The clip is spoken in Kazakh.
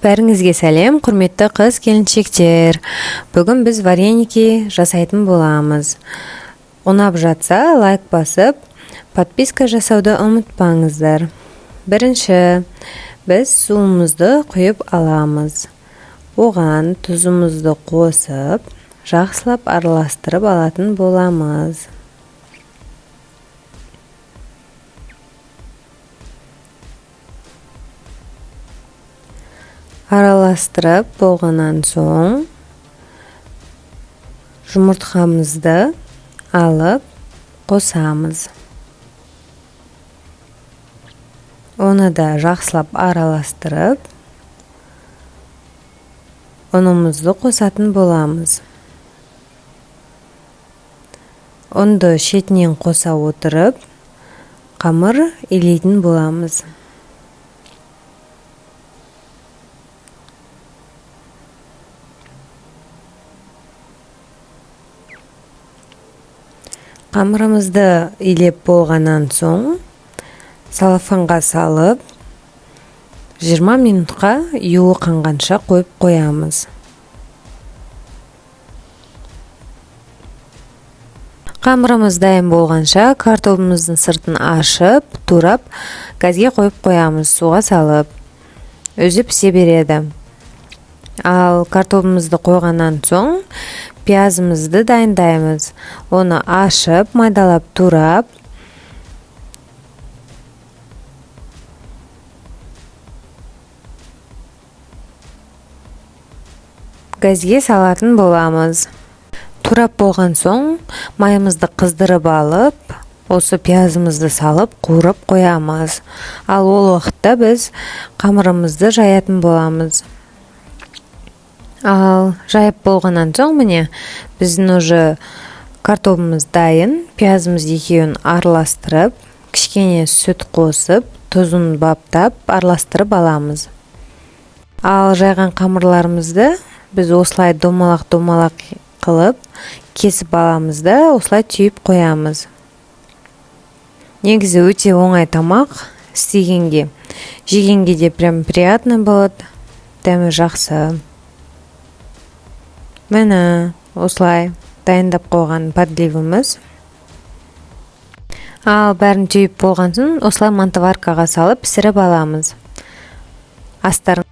Бәріңізге сәлем, құрметті қыз келіншектер. Бүгін біз вареники жасайтын боламыз. Ұнап жатса, лайк басып, подписка жасауды ұмытпаңыздар. Бірінші, біз суымызды құйып аламыз. Оған тұзымызды қосып, жақсылап араластырып алатын боламыз. Араластырып болғаннан соң жұмыртқамызды алып қосамыз. Оны да жақсылап араластырып, ұнымызды қосатын боламыз. Ұнды шетінен қоса отырып, қамыр илейтін боламыз. Қамырымызды илеп болғаннан соң салафанға салып 20 минутқа юы қанғанша қойып қоямыз. Қамырымыз дайын болғанша картобымыздың сыртын ашып, турап, газге қойып қоямыз, суға салып. Өзі пісе береді. Ал картобымызды қойғаннан соң пиязымызды дайындаймыз. Оны ашып, майдалап турап, газге салатын боламыз. Турап болған соң майымызды қыздырып алып, осы пиязымызды салып қуырып қоямыз. Ал ол уақытта біз қамырымызды жаятын боламыз. Ал жайып болғаннан соң міне біздің уже картобымыз дайын. Пиязымыз екеуін араластырып, кішкене сүт қосып, тұзын баптап араластырып аламыз. Ал жайған қамырларымызды біз осылай домалақ-домалақ қылып кесіп аламыз да, осылай түйіп қоямыз. Негізі өте оңай тамақ істегенге, жегенге де прям приятно болады, дәмі жақсы. Міне осылай дайындап қойған подливіміз. Ал бәрін түйіп болған соң осылай мантоваркаға салып пісіріп аламыз. Астарын